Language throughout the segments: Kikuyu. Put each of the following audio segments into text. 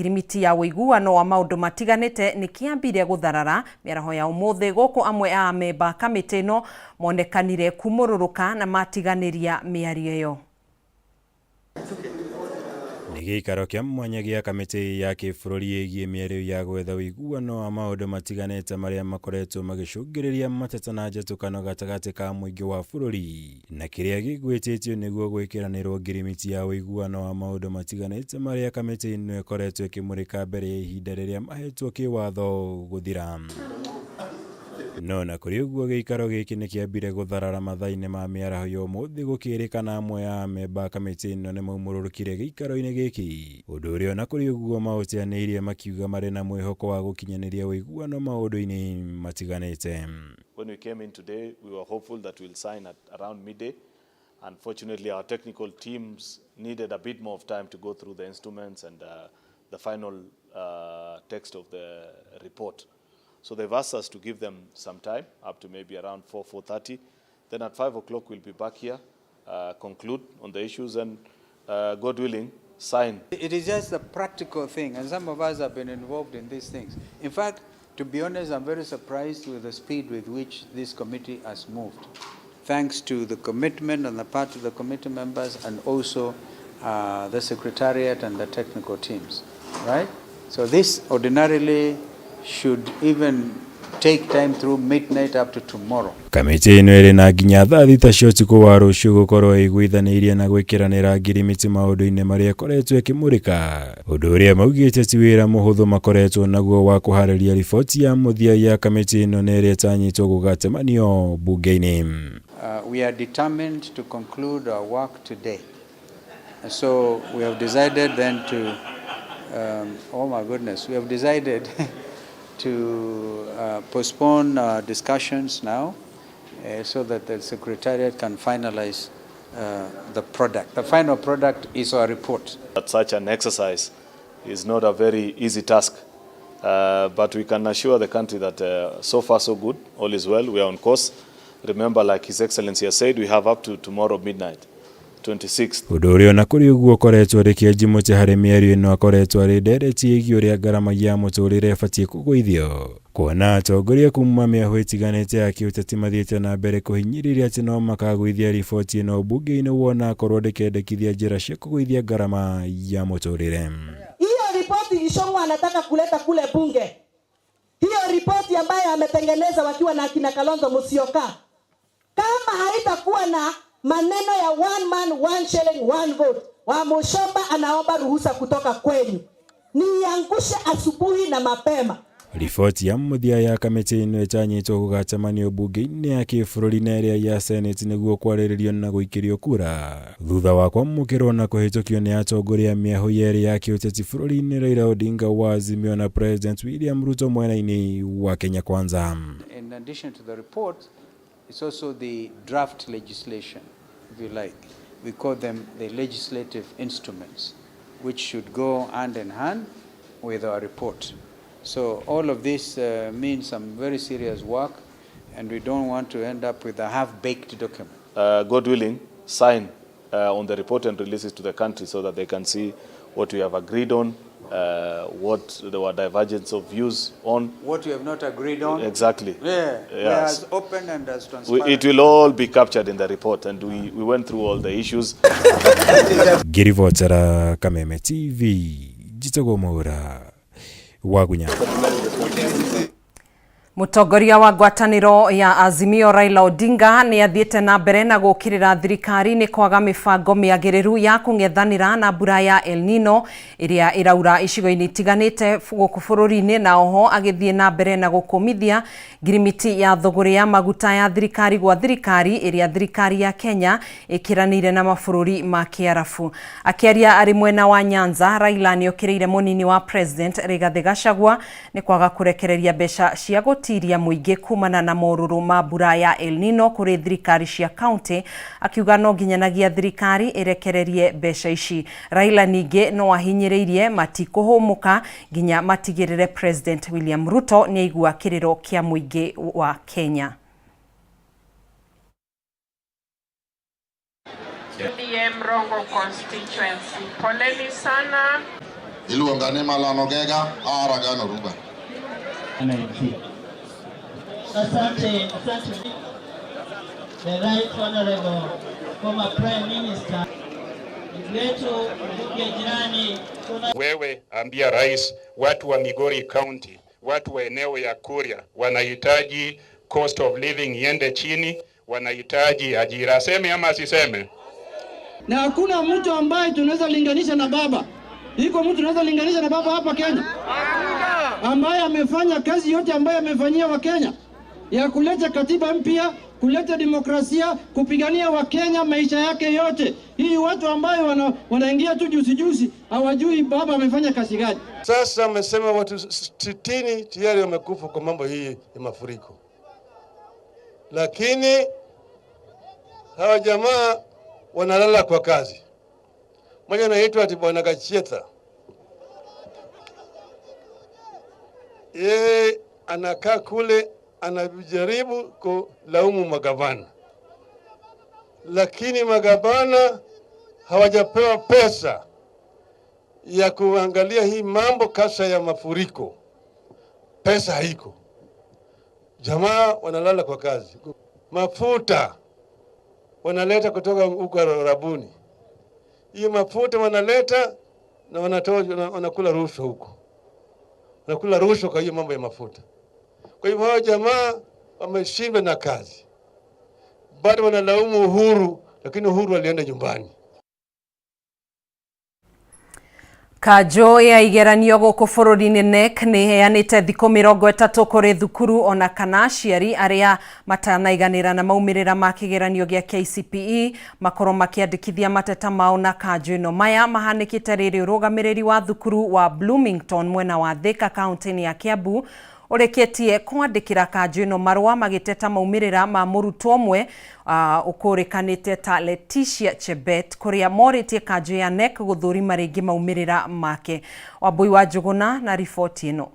Ngirimiti ya ũiguano wa maũndũ matiganĩte nĩ kĩambire gũtharara mĩaraho ya ũmũthĩ gũkũ amwe a amemba kamĩtĩ ĩno monekanire kumũrũrũka na matiganĩria mĩario ĩyo. Nĩ gĩikaro kĩa mwanya gĩa kamĩtĩ ya kĩbũrũri ĩgiĩ mĩario ya gwetha ũiguano wa maũndũ matiganĩte marĩa makoretwo magĩcũngĩrĩria mateta na njatũkano gatagatĩ ka mũingĩ wa bũrũri na kĩrĩa gĩgwĩtĩtio nĩguo gwĩkĩranĩrwo ngirimiti ya ũiguano wa maũndũ matiganĩte marĩa kamĩtĩ ĩno ĩkoretwo ĩkĩmũrĩka mbere ya ihinda rĩrĩa mahetwo kĩwatho gũthira. No na kũrĩ ũguo gĩikaro gĩkĩ nĩ kĩambire gũtharara mathaa-inĩ ma mĩaraho ya ũmũthĩ gũkĩrĩkana amwe a amemba a kamĩtĩ ĩno nĩ maumũrũrũkire gĩikaro-inĩ gĩkĩ, ũndũ ũrĩa ona kũrĩ ũguo maũteanĩirie makiuga marĩ na mwĩhoko wa gũkinyanĩria ũiguano maũndũ-inĩ matiganĩte. When we came in today, we were hopeful that we'll sign at around midday. Unfortunately, our technical teams needed a bit more of time to go through the instruments and the final text of the report. So they've asked us to give them some time, up to maybe around 4, 4:30. Then at 5 o'clock, we'll be back here, conclude on the issues and, God willing, sign. It is just a practical thing, and some of us have been involved in these things. In fact, to be honest, I'm very surprised with the speed with which this committee has moved, thanks to the commitment on the part of the committee members and also the secretariat and the technical teams, right? So this ordinarily should even take time through midnight up to tomorrow. Kamĩtĩ ĩno ĩrĩ na nginya thaa 6 cia ũtukũ wa rũciũ gũkorwo ĩiguithanĩirie na gwĩkĩranĩra ngirimiti maũndũ-inĩ marĩa ĩkoretwo ĩkĩmũrĩka, ũndũ ũrĩa maugĩte ti wĩra mũhũthũ makoretwo naguo wa kũharĩria riboti ya mũthia ya kamĩtĩ ĩno na ĩrĩa ĩtanyĩtwo gũgacemanio mbunge-inĩ. We are determined to conclude our work today. And so we have decided then to, oh my goodness, we have decided to postpone discussions now so that the Secretariat can finalize the product. The final product is our report. That such an exercise is not a very easy task, but we can assure the country that so far so good, all is well, we are on course. Remember, like His Excellency has said, we have up to tomorrow midnight, 26th. Ũndũ ũrĩa ona kũrĩ ũguo ũkoretwo ũrĩ kĩenji mũtĩ harĩ mĩario ĩno akoretwo arĩ ndereti ĩgiĩ ũrĩa ngarama ya mũtũrĩre ĩbatiĩ kũgũithio, kuona atongoria kuma mĩahũ ĩtiganĩte ya kĩũteti mathiĩte na mbere kũhinyĩrĩria atĩ no makagũithia riboti ĩno mbunge-inĩ wona akorwo ndĩkendekithia njĩra cia kũgũithia ngarama ya mũtũrĩre. Hiyo ripoti Ichung'wah anataka kuleta kule bunge, hiyo ripoti ambayo ametengeneza wakiwa na akina Kalonzo Musyoka, kama haitakuwa na maneno ya one man one shilling one vote, Wamuchomba anaomba ruhusa kutoka kwenyu niangushe asubuhi na mapema. Riboti ya mũthia ya kamĩtĩ ĩno ĩtanyĩtwo gũgacemanio mbunge-inĩ ya kĩbũrũri na ĩrĩa ya Senate nĩguo kwarĩrĩrio na gũikĩrio kura thutha wa kwamũkĩrwo na kũhĩtũkio nĩ atongoria mĩahũ yerĩ ya kĩũteti bũrũri-inĩ, Raila Odinga wa Azimio na President William Ruto mwena-inĩ wa Kenya Kwanza. In addition to the report, it's also the draft legislation, if you like. We call them the legislative instruments, which should go hand in hand with our report. So all of this means some very serious work, and we don't want to end up with a half-baked document. God willing, sign on the report and release it to the country so that they can see what we have agreed on, what there were divergence of views on. What we have not agreed on. Exactly. Yeah, we are as open and as transparent. It will all be captured in the report, and we went through all the issues. Ngĩribotera Kameme TV, njĩtagwo Mwaura Wagunya. Mũtongoria wa ngwatanĩro ya Azimio Raila Odinga nĩ athiĩte na mbere na gũkĩrĩra thirikari nĩ kwaga mĩbango mĩagĩrĩru ya kũng'ethanĩra na mbura ya El Nino ĩrĩa ĩraura icigo-inĩ itiganĩte gũkũ bũrũri-inĩ, na oho agĩthiĩ na mbere na gũkũmithia ngirimiti ya thũgũrĩ ya maguta ya thirikari gwa thirikari ĩrĩa thirikari ya Kenya ĩkĩranĩire na mabũrũri ma Kĩarabu. Akĩaria arĩ mwena wa Nyanza, Raila nĩ okĩrĩire mũnini wa President Rigathĩ Gachagua nĩ kwaga kũrekereria mbeca cia gũtiria mũingĩ kumana na morũrũ ma mbura ya El Nino kũrĩ thirikari cia kaunti, akiuga no nginyanagia thirikari ĩrekererie mbeca ici. Raila ningĩ no ahinyĩrĩirie matikũhũmũka nginya matigĩrĩre President William Ruto nĩ aigua kĩrĩro kĩa mũingĩ wa Kenya. ODM Rongo constituency. Poleni sana. Iluonga ni Malano Gega, Aragano Ruba. Asante, asante. The Right Honorable former Prime Minister wetu mbunge jirani. Wewe ambia rais, watu wa Migori County, watu wa eneo ya Kuria wanahitaji cost of living iende chini, wanahitaji ajira. Aseme ama asiseme? Na hakuna mtu ambaye tunaweza linganisha na baba. Iko mtu tunaweza linganisha na baba hapa Kenya ambaye amefanya kazi yote ambayo amefanyia Wakenya ya kuleta katiba mpya, kuleta demokrasia, kupigania Wakenya maisha yake yote. Hii watu ambayo wanaingia tu juzi juzi hawajui baba amefanya kazi gani. Sasa amesema watu 60 tayari wamekufa kwa mambo hii ya mafuriko, lakini hawa jamaa wanalala kwa kazi. Mmoja anaitwa ati Bwana Gachietha, yeye anakaa kule anajaribu kulaumu magavana, lakini magavana hawajapewa pesa ya kuangalia hii mambo kasa ya mafuriko. Pesa haiko, jamaa wanalala kwa kazi. Mafuta wanaleta kutoka huko Arabuni, hiyo mafuta wanaleta na wanatoa, wanakula rushwa huko, wanakula rushwa kwa hiyo mambo ya mafuta. Kwa hivyo hao jamaa wameshindwa na kazi, bado wanalaumu Uhuru, lakini Uhuru alienda nyumbani. Kanjũ ya igeranio gũkũ bũrũri-inĩ KNEC nĩ ĩheanĩte thikũ 30 kũrĩ thukuru ona kana aciari arĩa matanaiganĩra na maumĩrĩra ma kĩgeranio gĩa KCPE makorwo makĩandĩkithia mateta mao na kanjũ ĩno. Maya mahanĩkĩte rĩrĩ ũrũgamĩrĩri wa thukuru wa Bloomington mwena wa Thika kaunti-inĩ ya Kiambu ũrĩkĩtie kwandĩkĩra kanjũ ĩno marũa magĩteta maumĩrĩra ma mũrutwo ũmwe ũkũrĩkanĩte ta Leticia Chebet kũrĩa morĩtie kanjũ ya KNEC gũthũrima rĩngĩ maumĩrĩra make. Wambui wa Njũgũna na riboti ĩno.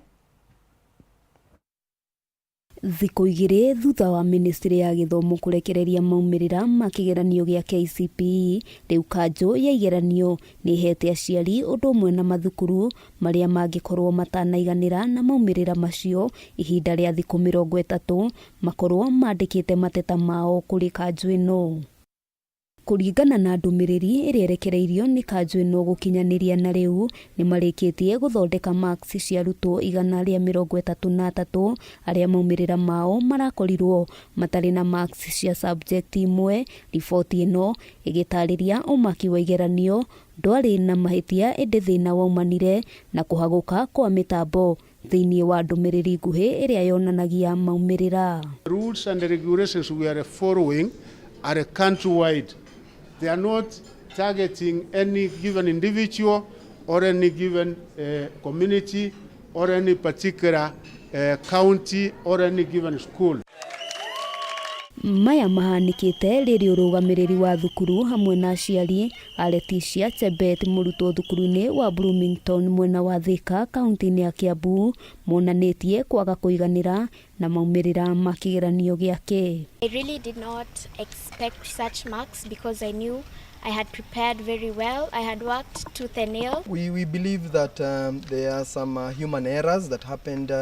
Thikũ 2 thutha wa ministry ya gĩthomo kũrekereria maumĩrĩra ma kĩgeranio gĩa KCPE, rĩu kanjũ ya igeranio nĩ ĩhete aciari ũndũ ũmwe na mathukuru marĩa mangĩkorwo matanaiganĩra na maumĩrĩra macio ihinda rĩa thikũ 30 makorwo mandĩkĩte mateta mao kũrĩ kanjũ ĩno. Kũringana na ndũmĩrĩri ĩrĩa ĩrekereirio nĩ kanjũ ĩno gũkinyanĩria na rĩu nĩ marĩkĩtie gũthondeka marks cia arutwo 133 arĩa maumĩrĩra mao marakorirwo matarĩ na marks cia subject imwe. Riboti ĩno ĩgĩtarĩria ũmaki wa igeranio ndwarĩ na mahĩtia ĩndĩ thĩna waumanire na kũhagũka kwa mĩtambo thĩinĩ wa ndũmĩrĩri nguhĩ ĩrĩa yonanagia maumĩrĩra. Rules and regulations we are following are countrywide. They are not targeting any given individual or any given community or any particular county or any given school. Maya mahanĩkĩte rĩrĩ ũrũgamĩrĩri wa thukuru hamwe na aciari a Leticia Chebet mũrutwo thukuru-inĩ wa Bloomington mwena wa Thika kaunti-inĩ ya Kiambu monanĩtie kwaga kũiganĩra na maumĩrĩra ma kĩgeranio gĩake. I really did not expect such marks because I knew I had prepared very well. I had worked tooth and nail. We believe that there are some human errors that happened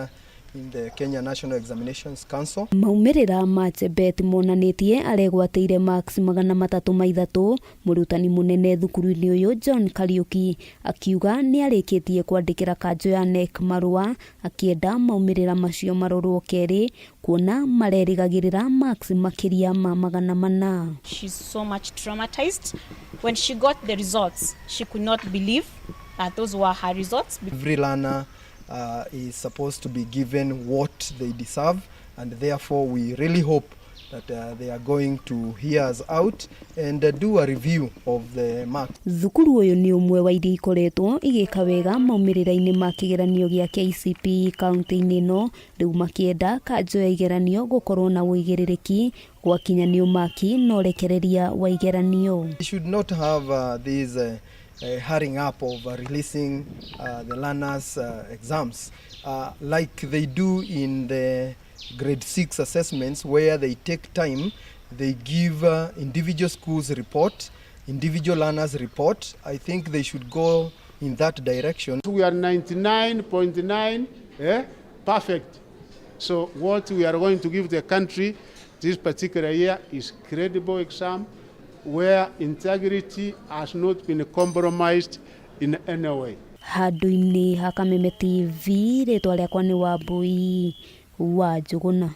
in the Kenya National Examinations Council. Maumĩrĩra ma Chebet monanĩtie aregwatĩire marks 303. Mũrutani mũnene thukuru-inĩ ũyũ John Kariuki akiuga nĩ arĩkĩtie kwandĩkĩra kanjũ ya KNEC marũa akĩenda maumĩrĩra macio marorwo kerĩ kuona marerĩgagĩrĩra marks makĩria ma 400. She's so much traumatized. When she got the results, she could not believe that those were her results. Every learner is supposed to be given what they deserve, and therefore we really hope that they are going to hear us out and do a review of the marks. Thukuru ũyũ nĩ ũmwe wa iria ikoretwo igĩka wega maumĩrĩra-inĩ ma kĩgeranio gĩa KCPE kaunti-inĩ ĩno, rĩu makĩenda kanjũ ya igeranio gũkorwo na ũigĩrĩrĩki gwakinya nĩ ũmaki na ũrekereria wa igeranio. We should not have this hurrying up of releasing the learners' exams like they do in the grade 6 assessments, where they take time, they give individual schools report, individual learners report. I think they should go in that direction. We are 99.9 perfect. So what we are going to give the country this particular year is credible exam where integrity has not been compromised in any way. Handũ-inĩ ha Kameme TV, rĩtwa rĩakwa nĩ Wambui wa Njũgũna.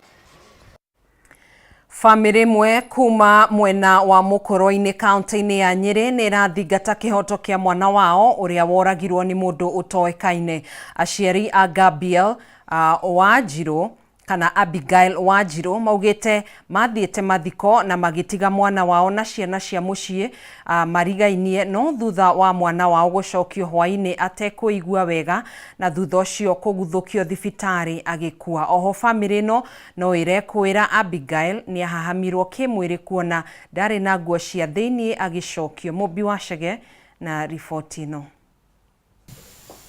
Bamĩrĩ ĩmwe kuma mwena wa Mũkũrwe-inĩ kaunti-inĩ ya Nyĩrĩ nĩ ĩrathingata kĩhoto kĩa mwana wao ũrĩa woragirwo nĩ mũndũ ũtoĩkaine. Aciari a Gabriel Wanjiru kana Abigail Wanjiru maugĩte mathiĩte mathiko na magĩtiga mwana wao na ciana cia mũciĩ marigainie, no thutha wa mwana wao gũcokio hwaĩ-inĩ atekũigua wega na thutha ũcio kũguthũkio thibitarĩ agĩkua. Oho bamĩrĩ ĩno no ĩrekũĩra Abigail nĩ ahahamirwo kĩmwĩrĩ kuona ndarĩ na nguo cia thĩiniĩ agĩcokio. Mũmbi wa Chege na riboti ĩno.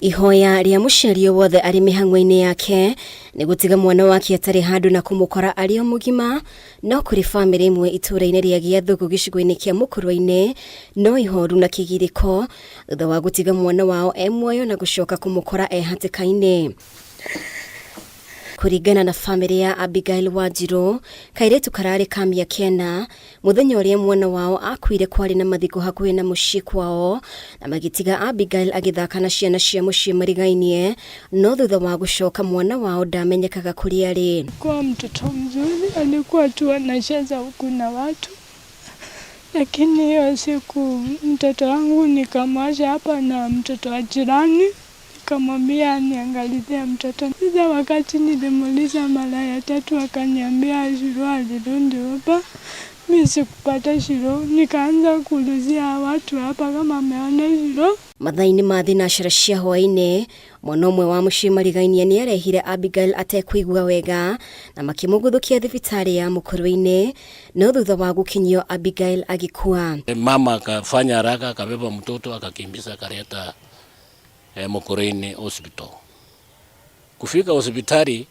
Ihoya rĩa mũciari wothe arĩ mĩhang'o-inĩ yake nĩ gũtiga mwana wake atarĩ handũ na kũmũkora arĩ o mũgima, no kũrĩ bamĩrĩ ĩmwe itũũra-inĩ rĩa Gĩathũgũ gĩcigo-inĩ kĩa Mũkũrwe-inĩ no ihoru na kĩgirĩko thutha wa gũtiga mwana wao e muoyo na gũcoka kũmũkora e hatĩka-inĩ. Kũringana na bamĩrĩ ya Abigail Wanjiru, kairĩtu kararĩ ka mĩaka 4 mũthenya ũrĩa mwana wao akuire kwarĩ na mathiko hakuhĩ na mũciĩ kwao, na magĩtiga Abigail agĩthaka na ciana cia mũciĩ marigainie, no thutha wa gũcoka mwana wao ndamenyekaga kũrĩa arĩ. Kwa mtoto mzuri alikuwa tu anacheza huku na watu, lakini hiyo siku mtoto wangu nikamwacha hapa na mtoto wa jirani, nikamwambia niangalizie mtoto. Sasa wakati nilimuuliza mara ya tatu akaniambia Shiro alirudi hapa. Mimi sikupata Shiro, nikaanza kuulizia watu hapa kama ameona Shiro. Mathaa-inĩ ma thinacara cia hwaĩ-inĩ, mwana ũmwe wa mũciĩ marigainie nĩ arehire Abigail atekũigua wega na makĩmũguthũkia thibitarĩ ya Mũkũrwe-inĩ, no thutha wa gũkinyio Abigail agĩkua. Mama akafanya haraka akabeba mtoto akakimbiza akaleta Mũkũrwe-inĩ hospital. Kufika hospitali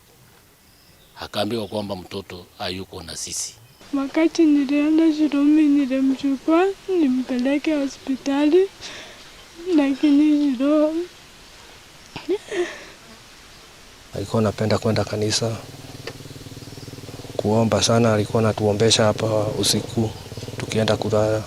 akaambiwa kwamba mtoto hayuko na sisi. Wakati nilienda Shiro nilimchukua nimpeleke hospitali, lakini Shiro alikuwa anapenda kwenda kanisa kuomba sana, alikuwa anatuombesha hapa usiku tukienda kulala.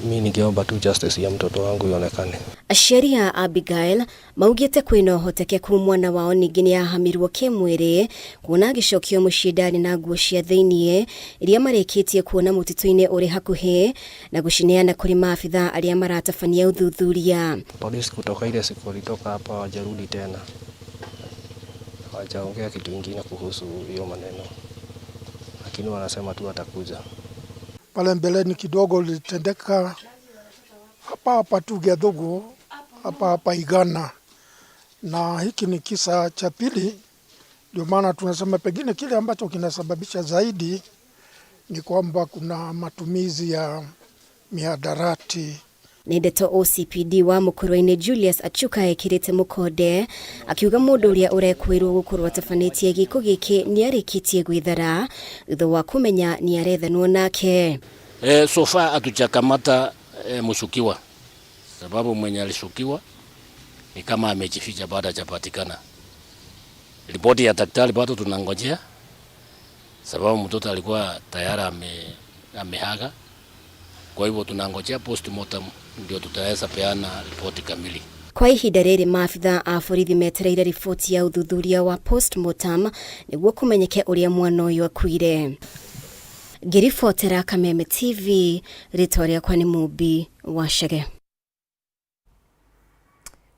Mimi ningeomba tu justice ya mtoto wangu ionekane. Aciari a Abigail maugĩte kwĩna ũhotekeku mwana wao ningĩ nĩahamirwo kĩmwĩrĩ kuona agĩcokio mũciĩ ndarĩ na nguo cia thĩiniĩ iria marĩkĩtie kuona mũtitũ-inĩ ũrĩ hakuhĩ na gũcineana kũrĩ maabithaa arĩa maratabania ũthuthuria. Polisi kutoka ile siku walitoka hapa hawajarudi tena, hawajaongea kitu ingine kuhusu hiyo maneno, lakini wanasema tu watakuja. Pale mbeleni kidogo lilitendeka hapa hapa tu Gĩathũgũ, hapa hapa Igana, na hiki ni kisa cha pili. Ndio maana tunasema pengine kile ambacho kinasababisha zaidi ni kwamba kuna matumizi ya mihadarati. Nĩ ndeto OCPD wa Mũkũrwe-inĩ Julius Achuka ekĩrĩte mũkonde akiuga mũndũ ũrĩa ũrekwĩrwo gũkorwo atabanĩtie gĩko gĩkĩ nĩarĩkĩtie gwĩthara thutha wa kũmenya nĩarethanwo nake. So far hatujakamata mshukiwa, sababu mwenye alishukiwa ni kama amejificha, bado hajapatikana. Ripoti ya daktari bado tunangojea, sababu mtoto alikuwa tayari amehaga. Kwa hivyo tunangojea postmortem ndio tutaweza peana ripoti kamili. Kwa ihinda rĩrĩ maabithaa a borithi metereire riboti ya ũthuthuria wa postmortem nĩguo kũmenyeke ũrĩa mwana ũyũ akuire. Ngĩribotera Kameme TV, rĩtwa rĩakwa nĩ Mũmbi wa Chege.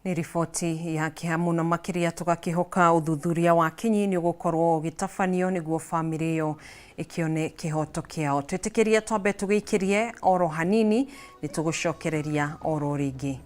Nĩ riboti ya kĩeha mũno makĩria tũgakĩhoka ũthuthuria wa kinyi nĩ ũgũkorwo ũgĩtabanio nĩguo bamĩrĩ ĩyo ĩkĩone kĩhoto kĩao. Twĩtĩkĩrie twambe tũgĩikĩrie oro hanini, nĩ tũgũcokereria oro rĩngĩ.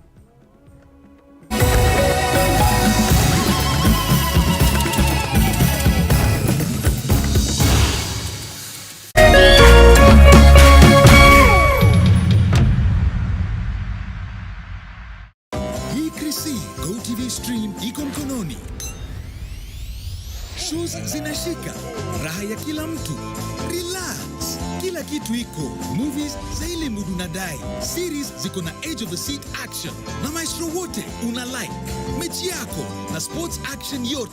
Stream iko mkononi. Shows zinashika, raha ya kila mtu. Relax. Kila kitu iko. Movies za ile mood unadai. Series ziko na edge of the seat action. Na maestro wote una like. Mechi yako na sports action yote.